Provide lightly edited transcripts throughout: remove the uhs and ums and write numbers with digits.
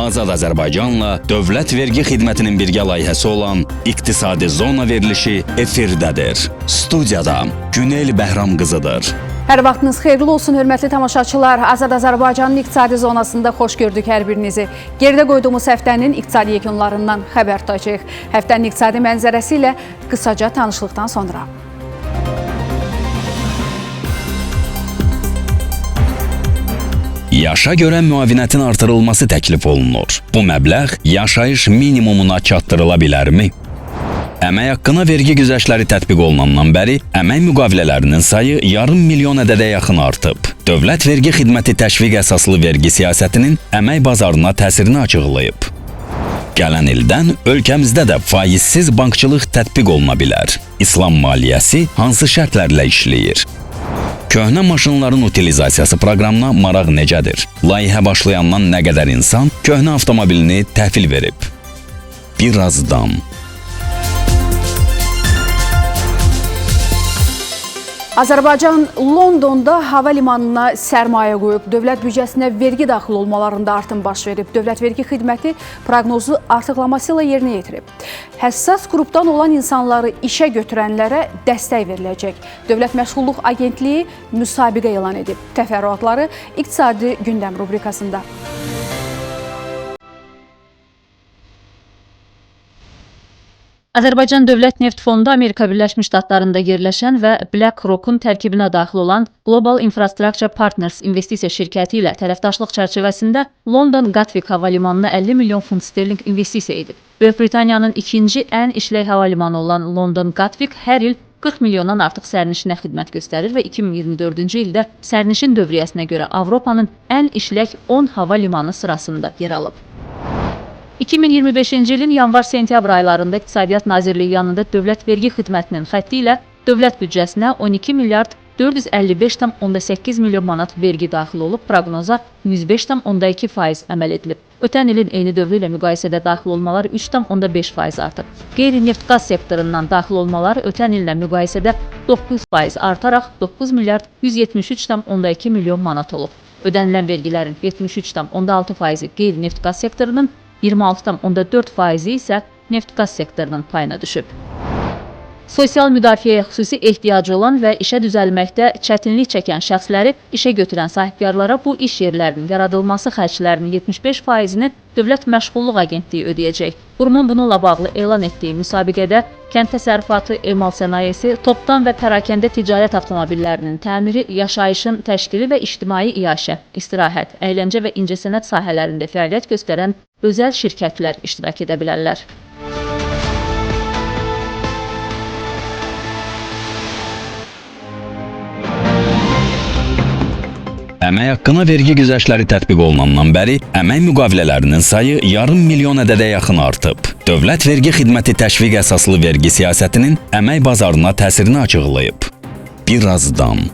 Azad Azərbaycanla Dövlət Vergi Xidmətinin birgə layihəsi olan İqtisadi Zona verilişi efirdədir. Studiyada Günel Bəhram qızıdır. Hər vaxtınız xeyirli olsun, hörmətli tamaşaçılar. Azad Azərbaycanın iqtisadi zonasında xoş gördük hər birinizi. Geridə qoyduğumuz həftənin iqtisadi yekunlarından xəbər tutacağıq. Həftənin iqtisadi mənzərəsi ilə qısaca tanışlıqdan sonra. Yaşa görə müavinətin artırılması təklif olunur. Bu məbləğ yaşayış minimumuna çatdırıla bilərmi? Əmək haqqına vergi güzəştləri tətbiq olunandan bəri əmək müqavilələrinin sayı yarım milyon ədədə yaxın artıb. Dövlət Vergi Xidməti təşviq əsaslı vergi siyasətinin əmək bazarına təsirini açıqlayıb. Gələn ildən ölkəmizdə də faizsiz bankçılıq tətbiq oluna bilər. İslam maliyyəsi hansı şərtlərlə işləyir? Köhnə maşınların utilizasiyası proqramına maraq necədir? Layihə başlayandan nə qədər insan köhnə avtomobilini təhvil verib? Birazdan. Azərbaycan Londonda hava limanına sərmayə qoyub. Dövlət büdcəsinə vergi daxil olmalarında artım baş verib. Dövlət Vergi Xidməti proqnozu artıqlaması ilə yerinə yetirib. Həssas qrupdan olan insanları işə götürənlərə dəstək veriləcək. Dövlət Məşğulluq Agentliyi müsabiqə elan edib. Təfərrüatları İqtisadi Gündəm rubrikasında. Azərbaycan Dövlət Neft Fondu Amerika Birləşmiş Ştatlarında yerləşən və BlackRock-un tərkibinə daxil olan Global Infrastructure Partners investisiya şirkəti ilə tərəfdaşlıq çərçivəsində London Gatwick hava limanına 50 milyon funt sterlinq investisiya edib. Böyük Britaniyanın ikinci ən işlək hava limanı olan London Gatwick hər il 40 milyondan artıq sərnişinə xidmət göstərir və 2024-cü ildə sərnişin dövriyyəsinə görə Avropanın ən işlək 10 hava limanı sırasında yer alıb. 2025-ci ilin yanvar-sentyabr aylarında İqtisadiyyat Nazirliyi yanında Dövlət Vergi Xidmətinin xətti ilə dövlət büdcəsinə 12 milyard 455,8 milyon manat vergi daxil olub, proqnoza 105,2% əməl edilib. Ötən ilin eyni dövrü ilə müqayisədə daxil olmalar 3,5% artıb. Qeyri-neft-qaz sektorundan daxil olmalar ötən illə müqayisədə 9% artaraq 9 milyard 173,2 milyon manat olub. Ödənilən vergilərin 73,6%-i qeyri-neft-qaz sektorunun, 26,4%-i isə neft-qaz sektorunun payına düşüb. Sosial müdafiəyə xüsusi ehtiyacı olan və işə düzəlməkdə çətinlik çəkən şəxsləri işə götürən sahibkarlara bu iş yerlərinin yaradılması xərclərinin 75%-ni Dövlət Məşğulluq Agentliyi ödəyəcək. Qurumun bununla bağlı elan etdiyi müsabiqədə kənd təsərrüfatı, emal sənayesi, topdan və pərakəndə ticarət avtomobillərinin təmiri, yaşayışın təşkili və ictimai iaşə, istirahət, əyləncə və incəsənət sahələrində fəaliyyət göstərən özəl şirkətlər iştirak edə bilərlər. Əmək haqqına vergi güzəştləri tətbiq olunandan bəri əmək müqavilələrinin sayı yarım milyon ədədə yaxın artıb. Dövlət Vergi Xidməti təşviq əsaslı vergi siyasətinin əmək bazarına təsirini açıqlayıb. Birazdan.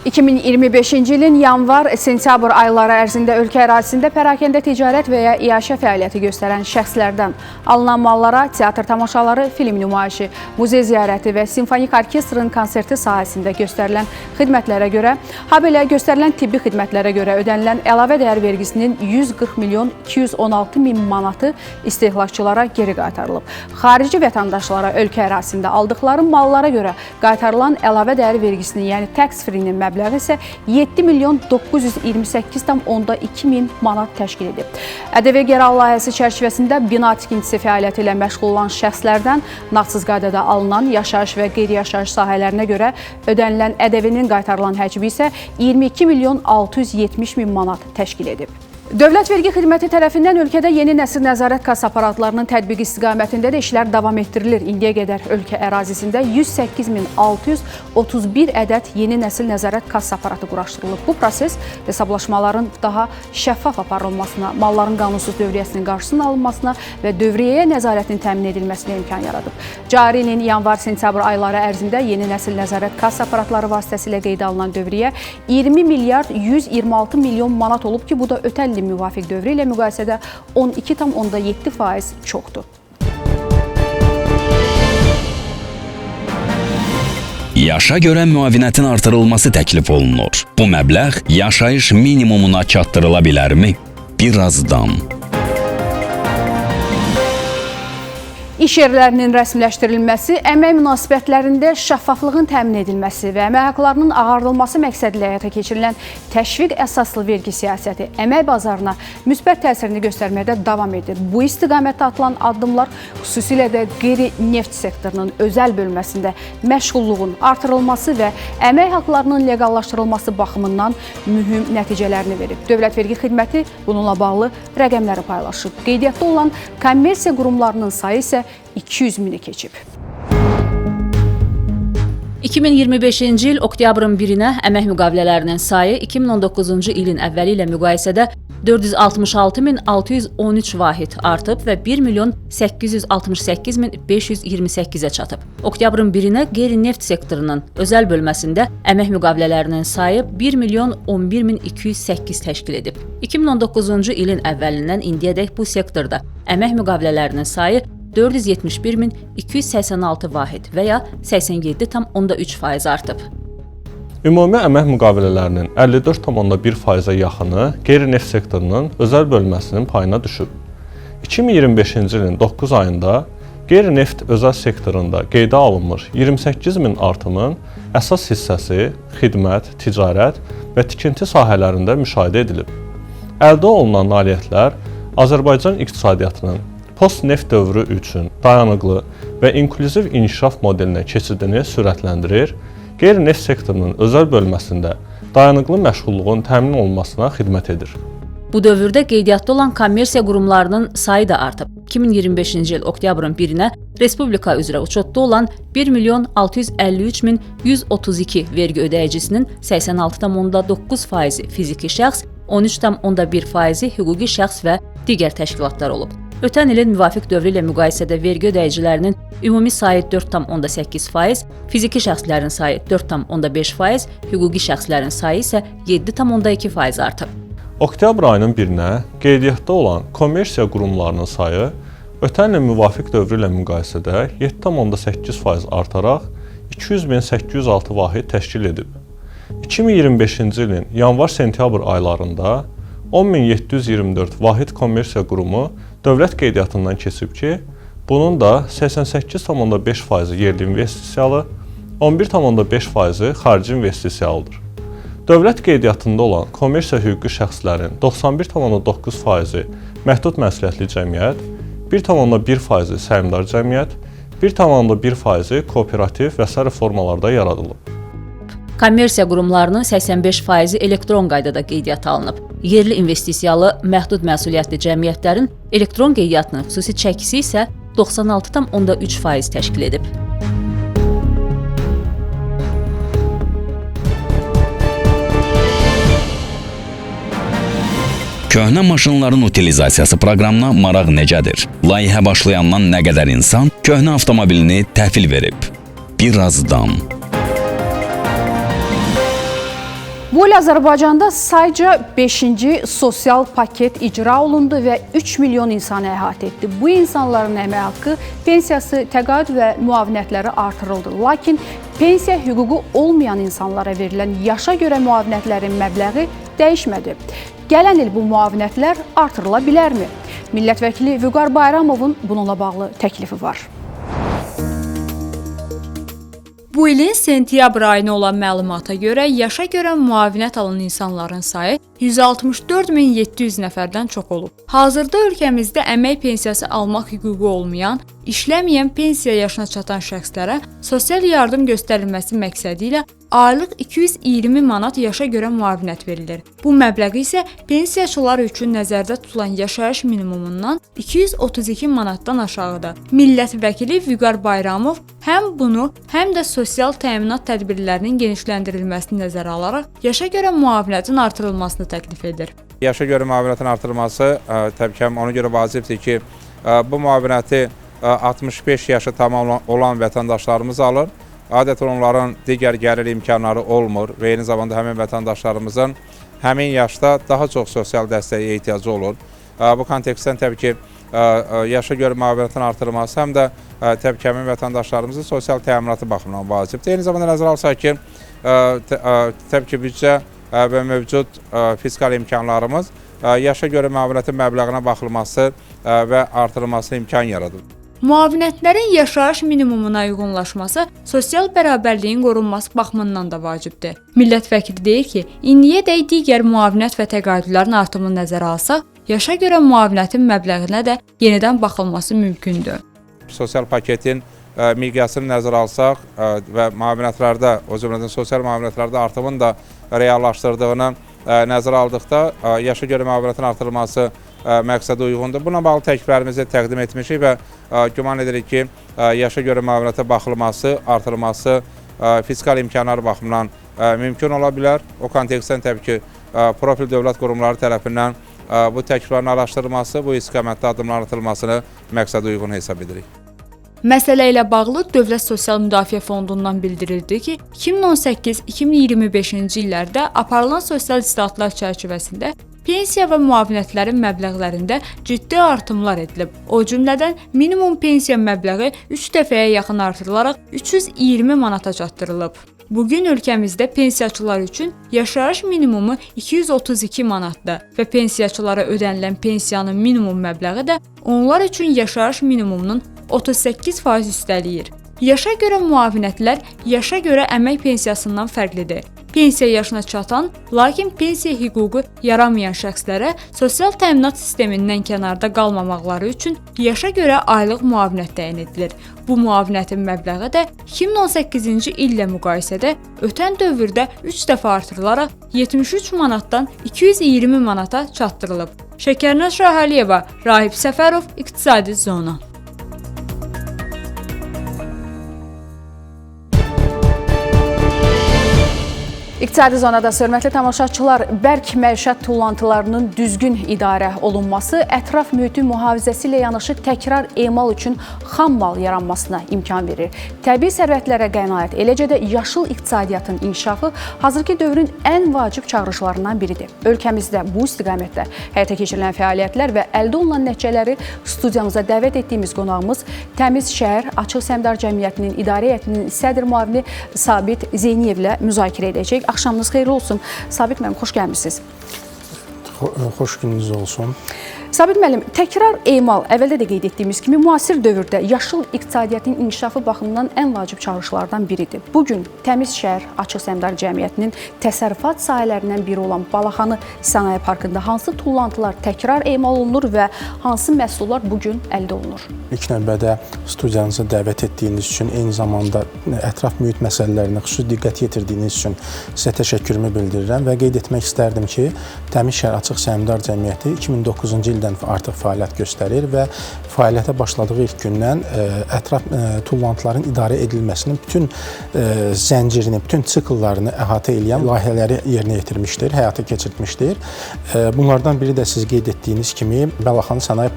2025-ci ilin yanvar-sentyabr ayları ərzində ölkə ərazisində pərakəndə ticarət və ya iaşə fəaliyyəti göstərən şəxslərdən alınan mallara teatr tamaşaları, film nümayişi, muzey ziyarəti və simfonik orkestrın konserti sahəsində göstərilən xidmətlərə görə, habelə göstərilən tibbi xidmətlərə görə ödənilən əlavə dəyər vergisinin 140 milyon 216 min manatı istehlakçılara geri qaytarılıb. Xarici vətəndaşlara ölkə ərazisində aldıqları mallara görə qaytarılan əlavə dəyər vergisinin, yəni tax free-nin məbləği isə 7 milyon 928,2 min manat təşkil edib. ƏDV geri layihəsi çərçivəsində bina tikintisi fəaliyyəti ilə məşğul olan şəxslərdən nağdsız qaydada alınan yaşayış və qeyri-yaşayış sahələrinə görə ödənilən ƏDV-nin qaytarılan həcmi isə 22 milyon 670 min manat təşkil edib. Dövlət Vergi Xidməti tərəfindən ölkədə yeni nəsil nəzarət kassa aparatlarının tətbiqi istiqamətində də işlər davam etdirilir. İndiyə qədər ölkə ərazisində 108.631 ədəd yeni nəsil nəzarət kassa aparatı quraşdırılıb. Bu proses hesablaşmaların daha şəffaf aparılmasına, malların qanunsuz dövriyyəsinin qarşısının alınmasına və dövriyyəyə nəzarətin təmin edilməsinə imkan yaradıb. Cari ilin yanvar-sentyabr ayları ərzində yeni nəsil nəzarət kassa aparatları vasitəsilə qeydə alınan dövriyyə 20 milyard 126 milyon manat olub ki, bu da ötən ilin müvafiq dövrü ilə müqayisədə 12,7% çoxdur. Yaşa görə müavinətin artırılması təklif olunur. Bu məbləğ yaşayış minimumuna çatdırıla bilərmi? Birazdan. İş yerlərinin rəsmiləşdirilməsi, əmək münasibətlərində şəffaflığın təmin edilməsi və əmək haqlarının ağardılması məqsədi ilə həyata keçirilən təşviq əsaslı vergi siyasəti əmək bazarına müsbət təsirini göstərməkdə davam edir. Bu istiqamətdə atılan addımlar xüsusilə də qeyri-neft sektorunun özəl bölməsində məşğulluğun artırılması və əmək haqlarının leqallaşdırılması baxımından mühüm nəticələrini verib. Dövlət Vergi Xidməti bununla bağlı rəqəmləri paylaşıb. Qeydiyyatda olan kommersiya qurumlarının sayı isə 200 mini keçib. 2025-ci il oktyabrın 1-nə əmək müqavilələrinin sayı 2019-cu ilin əvvəli ilə müqayisədə 466.613 vahid artıb və 1.868.528-ə çatıb. Oktyabrın 1-nə qeyri-neft sektorunun özəl bölməsində əmək müqavilələrinin sayı 1.011.208 təşkil edib. 2019-cu ilin əvvəlindən indiyədək bu sektorda əmək müqavilələrinin sayı 471.286 vahid və ya 87,3% artıb. Ümumi əmək müqavilələrinin 54,1%-ə yaxını qeyri-neft sektorunun özəl bölməsinin payına düşüb. 2025-ci ilin 9 ayında qeyri-neft özəl sektorunda qeydə alınmış 28 min artımın əsas hissəsi xidmət, ticarət və tikinti sahələrində müşahidə edilib. Əldə olunan nailiyyətlər Azərbaycan iqtisadiyyatının post-neft dövrü üçün dayanıqlı və inklüziv inkişaf modelinə keçidini sürətləndirir, qeyri-neft sektorunun özəl bölməsində dayanıqlı məşğulluğun təmin olunmasına xidmət edir. Bu dövrdə qeydiyyatda olan kommersiya qurumlarının sayı da artıb. 2025-ci il oktyabrın 1-nə Respublika üzrə uçotda olan 1.653.132 vergi ödəyicisinin 86,9% fiziki şəxs, 13,1% hüquqi şəxs və digər təşkilatlar olub. Ötən ilin müvafiq dövrü ilə müqayisədə vergi ödəyicilərinin ümumi sayı 4,8%, fiziki şəxslərin sayı 4,5%, hüquqi şəxslərin sayı isə 7,2% artıb. Oktyabr ayının 1-nə qeydiyyatda olan kommersiya qurumlarının sayı ötən ilin müvafiq dövrü ilə müqayisədə 7,8% artaraq 200.806 vahid təşkil edib. 2025-ci ilin yanvar-sentyabr aylarında 10.724 vahid kommersiya qurumu dövlət qeydiyyatından keçib ki, bunun da 88,5% yerli investisiyalı, 11,5% xarici investisiyalıdır. Dövlət qeydiyyatında olan kommersiya hüquqi şəxslərin 91,9% məhdud məsuliyyətli cəmiyyət, 1,1% səhmdar cəmiyyət, 1,1% kooperativ və sair formalarda yaradılıb. Kommersiya qurumlarının 85% elektron qaydada qeydiyyata alınıb. Yerli investisiyalı məhdud məsuliyyətli cəmiyyətlərin elektron qeydiyyatının xüsusi çəkisi isə 96,3% təşkil edib. Köhnə maşınların utilizasiyası proqramına maraq necədir? Layihə başlayandan nə qədər insan köhnə avtomobilini təhvil verib? Birazdan. Bu il Azərbaycanda sayca 5-ci sosial paket icra olundu və 3 milyon insanı əhatə etdi. Bu insanların əmək haqqı, pensiyası, təqaüd və müavinətləri artırıldı. Lakin pensiya hüququ olmayan insanlara verilən yaşa görə müavinətlərin məbləği dəyişmədi. Gələn il bu müavinətlər artırıla bilərmi? Millət vəkili Vüqar Bayramovun bununla bağlı təklifi var. Bu ilin sentyabr ayına olan məlumata görə yaşa görə müavinət alan insanların sayı 164.700 nəfərdən çox olub. Hazırda ölkəmizdə əmək pensiyası almaq hüququ olmayan, işləməyən pensiya yaşına çatan şəxslərə sosial yardım göstərilməsi məqsədi ilə aylıq 220 manat yaşa görə müavinət verilir. Bu məbləğ isə pensiyaçılar üçün nəzərdə tutulan yaşayış minimumundan 232 manatdan aşağıdır. Millət vəkili Vüqar Bayramov həm bunu, həm də sosial təminat tədbirlərinin genişləndirilməsini nəzərə alaraq yaşa görə müavinətin artırılmasını təklif edir. Yaşa görə müavinətin artırılması təbii ki, ona görə vacibdir ki, bu müavinəti 65 yaşı tamam olan vətəndaşlarımız alır. Adətən onların digər gəlir imkanları olmur və eyni zamanda həmin vətəndaşlarımızın həmin yaşda daha çox sosial dəstəyə ehtiyacı olur. Bu kontekstdən təbii ki, yaşa görə müavinətin artırılması, həm də təbii ki, həmin vətəndaşlarımızın sosial təminatı baxımından vacibdir. Eyni zamanda nəzərə alsaq ki, təbii ki, büdcə və mövcud fiskal imkanlarımız yaşa görə müavinətin məbləğinə baxılması və artırılmasına imkan yaradır. Müavinətlərin yaşayış minimumuna uyğunlaşması sosial bərabərliyin qorunması baxımından da vacibdir. Millət vəkili deyir ki, indiyədək digər müavinət və təqaüdlərin artımını nəzərə alsaq, yaşa görə müavinətin məbləğinə də yenidən baxılması mümkündür. Sosial paketin miqyasını nəzərə alsaq və müavinətlərdə, o cümlədən sosial müavinətlərdə artımın da reallaşdırdığını nəzərə aldıqda yaşa görə müavinətin artırılması məqsədə uyğundur. Buna bağlı təkliflərimizi təqdim etmişik və güman edirik ki, yaşa görə müavinətə baxılması, artırılması fiskal imkanlar baxımından mümkün ola bilər. O kontekstdən təbii ki, profil dövlət qurumları tərəfindən bu təkliflərin araşdırılması, bu istiqamətdə addımların atılmasını məqsədə uyğun hesab edirik. Məsələ ilə bağlı Dövlət Sosial Müdafiə Fondundan bildirildi ki, 2018-2025-ci illərdə aparılan sosial islahatlar çərçivəsində pensiya və müavinətlərin məbləğlərində ciddi artımlar edilib. O cümlədən minimum pensiya məbləği 3 dəfəyə yaxın artırılaraq 320 manata çatdırılıb. Bugün ölkəmizdə pensiyaçılar üçün yaşayış minimumu 232 manatdır və pensiyaçılara ödənilən pensiyanın minimum məbləği də onlar üçün yaşayış minimumunun 38% üstələyir. Yaşa görə müavinətlər yaşa görə əmək pensiyasından fərqlidir. Pensiya yaşına çatan, lakin pensiya hüququ yaranmayan şəxslərə sosial təminat sistemindən kənarda qalmamaqları üçün yaşa görə aylıq müavinət təyin edilir. Bu müavinətin məbləği də 2018-ci illə müqayisədə ötən dövrdə 3 dəfə artırılaraq 73 manatdan 220 manata çatdırılıb. Şəkərnaz Şahaliyeva, Rahib Səfərov, İqtisadi Zona. İqtisadi zonada hörmətli tamaşaçılar, bərk məişət tullantılarının düzgün idarə olunması ətraf mühitin mühafizəsi ilə yanaşı təkrar emal üçün xam mal yaranmasına imkan verir. Təbii sərvətlərə qənaət, eləcə də yaşıl iqtisadiyyatın inkişafı hazırki dövrün ən vacib çağırışlarından biridir. Ölkəmizdə bu istiqamətdə həyata keçirilən fəaliyyətlər və əldə olunan nəticələri studiyamıza dəvət etdiyimiz qonağımız Təmiz Şəhər Açıq Səhmdar Cəmiyyətinin İdarə Heyətinin sədr müavini Sabit Zeyniyevlə müzakirə edəcək. Axşamınız xeyirli olsun. Sabit müəllim, xoş gəlmisiniz. Xoş gününüz olsun. Sabit müəllim, təkrar emal, əvvəldə də qeyd etdiyimiz kimi, müasir dövrdə yaşıl iqtisadiyyatın inkişafı baxımından ən vacib çağırışlardan biridir. Bugün Təmiz Şəhər Açıq Səhmdar Cəmiyyətinin təsərrüfat sahələrindən biri olan Balaxanı Sənaye Parkında hansı tullantılar təkrar emal olunur və hansı məhsullar bugün əldə olunur? İlk növbədə studiyanıza dəvət etdiyiniz üçün, eyni zamanda ətraf mühit məsələlərinə xüsusi diqqət yetirdiyiniz üçün sizə təşəkkürümü bildirirəm və qeyd etmək istərdim ki, Təmiz Şəhər Açıq Səhmdar Cəmiyyəti 2009-cu ildən artıq fəaliyyət göstərir və fəaliyyətə başladığı ilk gündən ətraf tullantıların idarə edilməsinin bütün zəncirini, bütün sikllarını əhatə eləyən layihələri yerinə yetirmişdir, həyata keçirtmişdir. Bunlardan biri də siz qeyd etdiyiniz kimi Balaxanı Sənaye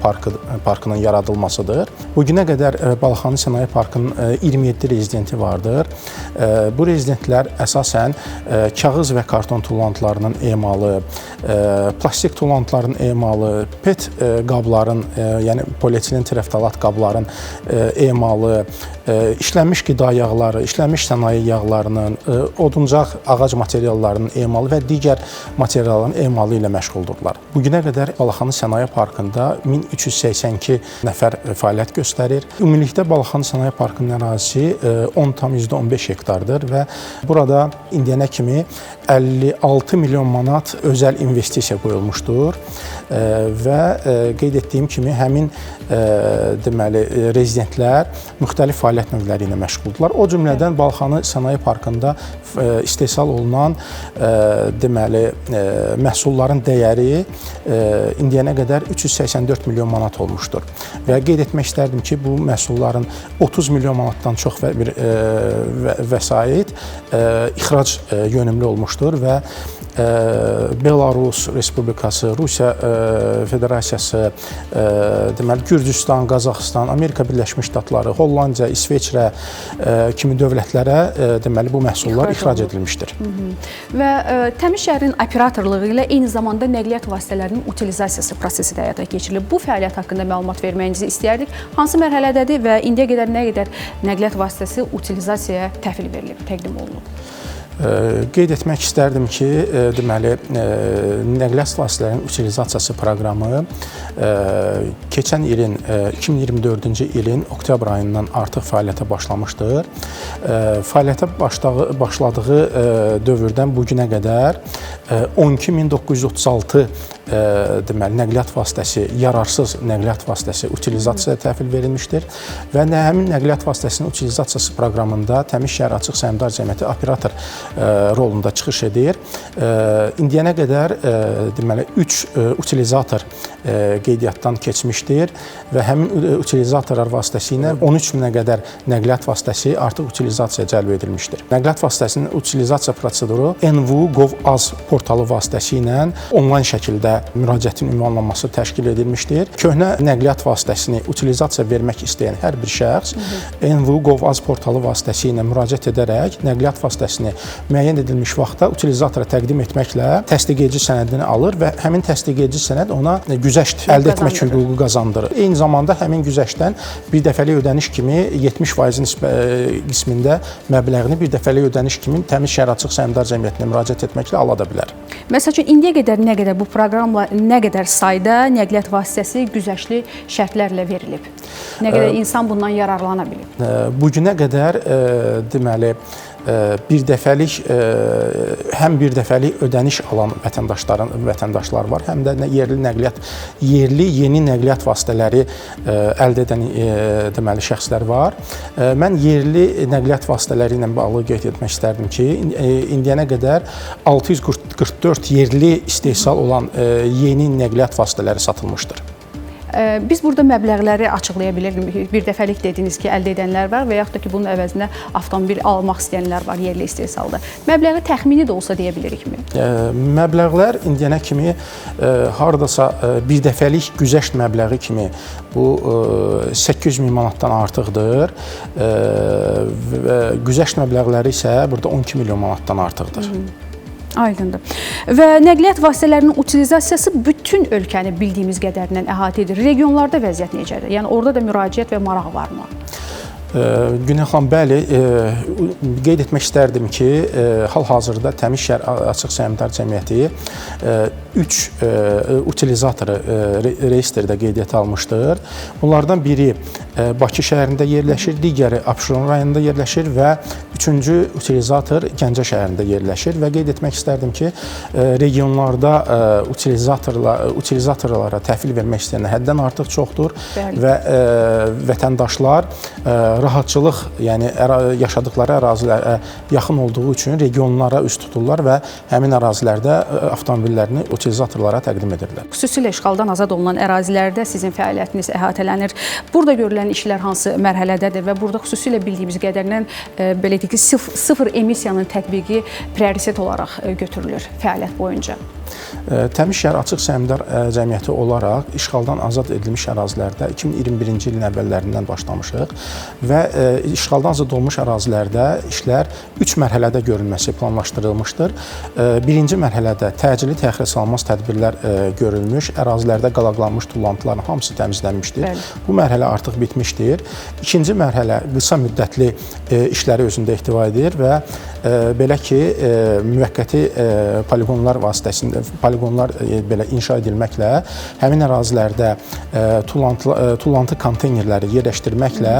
Parkının yaradılmasıdır. Bugünə qədər Balaxanı Sənaye Parkının 27 rezidenti vardır. Bu rezidentlər əsasən kağız və karton tullantılarının emalı, plastik tullantıların emalı, PET qabların, yəni polietilen tereftalat qabların emalı, işlənmiş qida yağları, işlənmiş sənaye yağlarının, oduncaq ağac materiallarının emalı və digər materialların emalı ilə məşğuldurlar. Bugünə qədər Balaxanı Sənaye Parkında 1382 nəfər fəaliyyət göstərir. Ümumilikdə Balaxanı Sənaye Parkının ərazisi 10,15 hektardır və burada indiyənə kimi 56 milyon manat özəl investisiya qoyulmuşdur və qeyd etdiyim kimi həmin deməli rezidentlər müxtəlif fəaliyyət növləri ilə məşğuldurlar. O cümlədən Balaxanı Sənaye Parkında istehsal olunan deməli məhsulların dəyəri indiyənə qədər 384 milyon manat olmuşdur. Və qeyd etmək istərdim ki, bu məhsulların 30 milyon manatdan çox bir vəsait ixrac yönümlü olmuşdur və Belarus Respublikası, Rusiya Federasiyası, deməli Gürcüstan, Qazaxıstan, Amerika Birləşmiş Ştatları, Hollandiya, İsveçrə kimi dövlətlərə deməli bu məhsullar ixrac edilmişdir. Və Təmiz şəhərin operatorluğu ilə eyni zamanda nəqliyyat vasitələrinin utilizasiyası prosesi də həyata keçirilir. Bu fəaliyyət haqqında məlumat verməyinizi istəyərdik. Hansı mərhələdədir və indiyə qədər nə qədər nəqliyyat vasitəsi utilizasiyaya təhvil verilib, təqdim olunub? Qeyd etmək istərdim ki, deməli, nəqliyyat vasitələrinin utilizasiyası proqramı keçən ilin, 2024-cü ilin oktyabr ayından artıq fəaliyyətə başlamışdır. Fəaliyyətə başladığı dövrdən bu günə qədər 12.936 deməli, nəqliyyat vasitəsi, yararsız nəqliyyat vasitəsi utilizasiyaya təhvil verilmişdir və həmin nəqliyyat vasitəsinin utilizasiyası proqramında Təmiz şəhər Açıq Səhmdar Cəmiyyəti operator rolunda çıxış edir. İndiyənə qədər deməli 3 utilizator qeydiyyatdan keçmişdir və həmin utilizatorlar vasitəsilə 13 minə qədər nəqliyyat vasitəsi artıq utilizasiyaya cəlb edilmişdir. Nəqliyyat vasitəsinin utilizasiya proseduru NVU.gov.az portalı vasitəsilə onlayn şəkildə müraciətin ünvanlanması təşkil edilmişdir. Köhnə nəqliyyat vasitəsini utilizasiya vermək istəyən hər bir şəxs NVU.gov.az portalı vasitəsilə müraciət edərək nəqliyyat vasitəsini müəyyən edilmiş vaxtda utilizatora təqdim etməklə təsdiq edici sənədini alır və həmin təsdiq edici sənəd ona güzəşt əldə etmək hüququ qazandırır. Eyni zamanda həmin güzəştdən bir dəfəlik ödəniş kimi 70% qismində məbləğini bir dəfəlik ödəniş kimi Təmiz şəhər Açıq Səhmdar Cəmiyyətinə müraciət etməklə ala da bilər. Məsəl üçün, indiyə qədər nə qədər bu proqramla nə qədər sayda nəqliyyat vasitəsi güzəştli şərtlərlə verilib? Nə qədər insan bundan yararlana bilib? Bu günə qədər deməli, bir dəfəlik, həm bir dəfəlik ödəniş alan vətəndaşlar var, həm də yerli yeni nəqliyyat vasitələri əldə edən deməli şəxslər var. Mən yerli nəqliyyat vasitələri ilə bağlı qeyd etmək istərdim ki, indiyənə qədər 644 yerli istehsal olan yeni nəqliyyat vasitələri satılmışdır. Biz burada məbləğləri açıqlaya bilirdik. Bir dəfəlik dediniz ki, əldə edənlər var və yaxud da ki, bunun əvəzinə avtomobil almaq istəyənlər var yerli istehsalda. Məbləği təxmini də olsa deyə bilirikmi? Məbləğlər indiyənə kimi hardasa bir dəfəlik güzəşt məbləği kimi bu 800 min manatdan artıqdır. Güzəşt məbləğləri isə burada 12 milyon manatdan artıqdır. Aydındır. Və nəqliyyat vasitələrinin utilizasiyası bütün ölkəni bildiyimiz qədərindən əhatə edir. Regionlarda vəziyyət necədir? Yəni orada da müraciət və maraq varmı? Günel xanım, bəli, qeyd etmək istərdim ki, hal-hazırda Təmiz şəhər Açıq Səhmdar Cəmiyyəti 3 utilizatoru reyestrdə qeydiyyata almışdır. Bunlardan biri Bakı şəhərində yerləşir, digəri Abşeron rayonunda yerləşir və üçüncü utilizator Gəncə şəhərində yerləşir və qeyd etmək istərdim ki, regionlarda utilizatorlara təhvil vermək istəyənlər həddən artıq çoxdur. Bəli. Və vətəndaşlar rahatçılıq, yəni yaşadıkları ərazilərə yaxın olduğu üçün regionlara üz tuturlar və həmin ərazilərdə avtomobillərini utilizatorlara təqdim edirlər. Xüsusilə işğaldan azad olunan ərazilərdə sizin fəaliyyətiniz əhatələnir. Burada görülən işlər hansı mərhələdədir və burada xüsusilə bildiyimiz qədərindən belə deyək ki, sıfır emissiyanın tətbiqi prioritet olaraq götürülür fəaliyyət boyunca. Təmiz şəhər Açıq Səhmdar Cəmiyyəti olaraq işğaldan azad edilmiş ərazilərdə 2021-ci ilin əvvəllərindən başlamışıq və işğaldan azad olmuş ərazilərdə işlər 3 mərhələdə görülməsi planlaşdırılmışdır. Birinci mərhələdə təcili təxirə salınmaz tədbirlər görülmüş, ərazilərdə qalaqlanmış tullantıların hamısı təmizlənmişdir. Bəli. Bu mərhələ artıq bitmişdir. İkinci mərhələ qısa müddətli işləri özündə ehtiva edir və belə ki, müvəqqəti poliqonlar vasitəsində poliqonlar belə inşa edilməklə həmin ərazilərdə tullantı konteynerləri yerləşdirməklə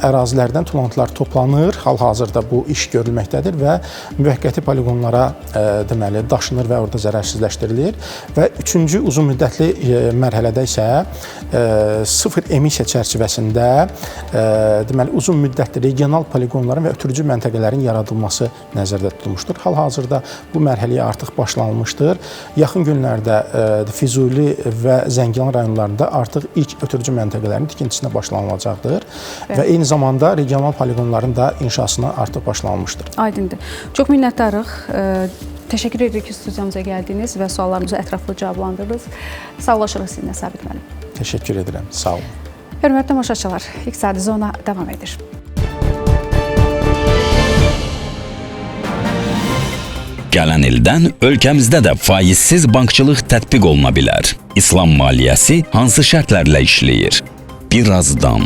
ərazilərdən tullantılar toplanır. Hal-hazırda bu iş görülməkdədir və müvəqqəti poliqonlara deməli daşınır və orada zərərsizləşdirilir. Və üçüncü uzun müddətli mərhələdə isə sıfır emissiya çərçivəsində deməli uzun müddətli regional poliqonların və ötürücü məntəqələrin yaradılması nəzərdə tutulmuşdur. Hal-hazırda bu mərhələyə artıq başlanılmışdır. Yaxın günlərdə Füzuli və Zəngilan rayonlarında artıq ilk ötürücü məntəqələrin tikintisinə başlanılacaqdır. Bəli. Və eyni zamanda regional poliqonların da inşasına artıq başlanılmışdır. Aydındır. Çox minnətdarıq. Təşəkkür edirik ki, studiyamıza gəldiniz və suallarımızı ətraflı cavablandırdınız. Sağollaşırıq sizinlə Sabit müəllim. Təşəkkür edirəm. Sağ olun. Hörmətli tamaşaçılar, İqtisadi Zona davam edir. Gələn ildən ölkəmizdə də faizsiz bankçılıq tətbiq oluna bilər. İslam maliyyəsi hansı şərtlərlə işləyir? Birazdan.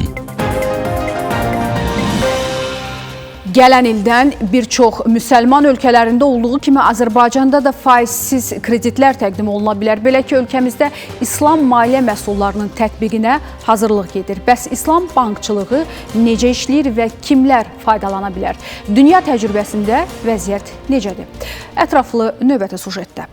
Gələn ildən bir çox müsəlman ölkələrində olduğu kimi Azərbaycanda da faizsiz kreditlər təqdim oluna bilər. Belə ki, ölkəmizdə İslam maliyyə məhsullarının tətbiqinə hazırlıq gedir. Bəs İslam bankçılığı necə işləyir və kimlər faydalana bilər? Dünya təcrübəsində vəziyyət necədir? Ətraflı növbəti sujetdə.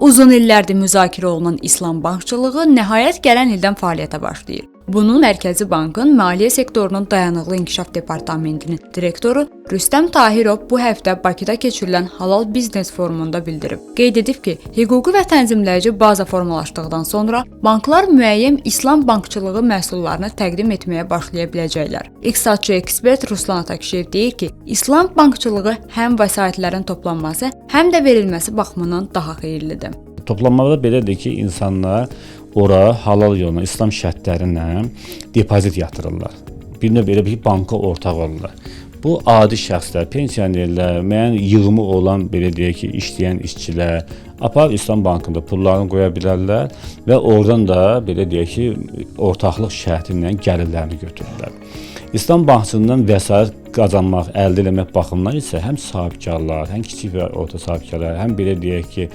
Uzun illərdir müzakirə olunan İslam bankçılığı nəhayət gələn ildən fəaliyyətə başlayır. Bunu Mərkəzi Bankın Maliyyə Sektorunun Dayanıqlı İnkişaf Departamentinin direktoru Rüstəm Tahirov bu həftə Bakıda keçirilən Halal Biznes Forumunda bildirib. Qeyd edib ki, hüquqi və tənzimləyici baza formalaşdıqdan sonra banklar müəyyən İslam bankçılığı məhsullarını təqdim etməyə başlaya biləcəklər. İqtisadçı ekspert Ruslan Atakişiyev deyir ki, İslam bankçılığı həm vəsaitlərin toplanması, həm də verilməsi baxımından daha xeyirlidir. Toplanmada belədir ki, insanlar ora halal yolla, İslam şərtləri ilə depozit yatırırlar. Bir növ elə bir banka ortaq olurlar. Bu adi şəxslər, pensionerlər, müəyyən yığımı olan, belə deyək ki, işləyən işçilər aparıb İslam bankında pullarını qoya bilərlər və oradan da belə deyək ki, ortaqlıq şərti ilə gəlirlərini götürürlər. İslam bankçılığından vəsait qazanmaq, əldə eləmək baxımından isə həm sahibkarlar, həm kiçik və orta sahibkarlar, həm belə deyək ki,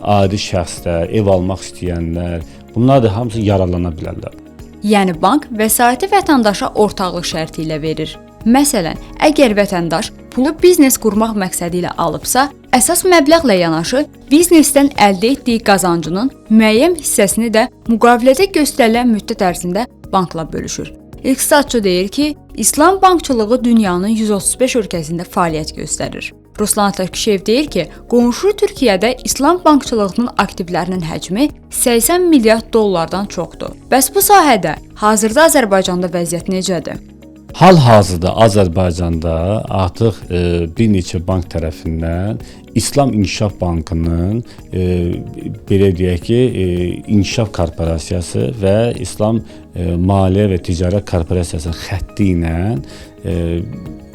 adi şəxslər, ev almaq istəyənlər, bunlar da hamısı yararlana bilərlər. Yəni bank vəsaiti vətəndaşa ortaqlıq şərti ilə verir. Məsələn, əgər vətəndaş pulu biznes qurmaq məqsədi ilə alıbsa, əsas məbləğlə yanaşı biznesdən əldə etdiyi qazancının müəyyən hissəsini də müqavilədə göstərilən müddət ərzində bankla bölüşür. İqtisadçı deyir ki, İslam bankçılığı dünyanın 135 ölkəsində fəaliyyət göstərir. Ruslan Atakişiyev deyir ki, qonşu Türkiyədə İslam bankçılığının aktivlərinin həcmi 80 milyard dollardan çoxdur. Bəs bu sahədə hazırda Azərbaycanda vəziyyət necədir? Hal-hazırda Azərbaycanda artıq bir neçə bank tərəfindən İslam İnkişaf Bankının belə deyək ki, İnkişaf Korporasiyası və İslam Maliyyə və Ticarət Korporasiyasının xətti ilə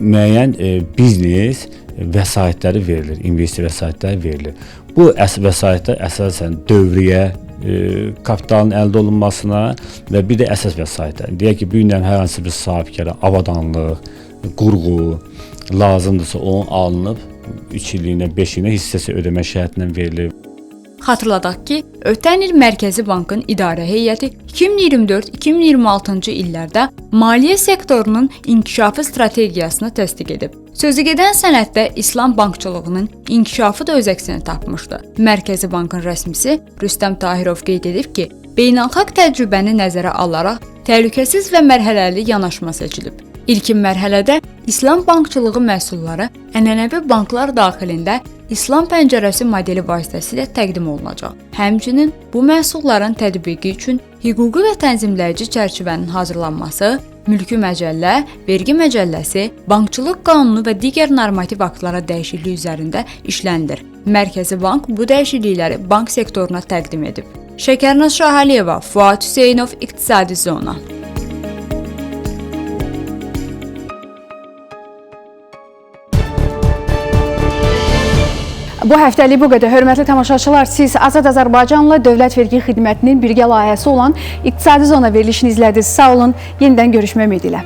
müəyyən biznes vəsaitləri verilir, investisiya vəsaitləri verilir. Bu vəsaitlər əsasən dövriyyə kapitalın əldə olunmasına və bir də əsas vəsaitlər. Deyək ki, bu gündən hər hansı bir sahibkara avadanlıq, qurğu lazımdırsa, onun alınıb 3 illiyinə, 5 illiyinə hissəsi ödəmə şərti ilə verilir. Xatırladaq ki, ötən il Mərkəzi Bankın idarə heyəti 2024-2026-cı illərdə maliyyə sektorunun inkişafı strategiyasını təsdiq edib. Sözü gedən sənəddə İslam bankçılığının inkişafı da öz əksini tapmışdı. Mərkəzi Bankın rəsmisi Rüstəm Tahirov qeyd edib ki, beynəlxalq təcrübəni nəzərə alaraq təhlükəsiz və mərhələli yanaşma seçilib. İlkin mərhələdə İslam bankçılığı məhsulları ənənəvi banklar daxilində İslam pəncərəsi modeli vasitəsilə təqdim olunacaq. Həmçinin bu məhsulların tətbiqi üçün hüquqi və tənzimləyici çərçivənin hazırlanması, mülki məcəllə, vergi məcəlləsi, bankçılıq qanunu və digər normativ aktlara dəyişiklik üzərində işlənilir. Mərkəzi Bank bu dəyişiklikləri bank sektoruna təqdim edib. Şəkərnaz Şahaliyeva, Fuad Hüseynov, İqtisadi Zona. Bu həftəlik bu qədər. Hörmətli tamaşaçılar, siz Azad Azərbaycanla Dövlət Vergi Xidmətinin birgə layihəsi olan İqtisadi Zona verilişini izlədiniz. Sağ olun, yenidən görüşmək ümidi ilə.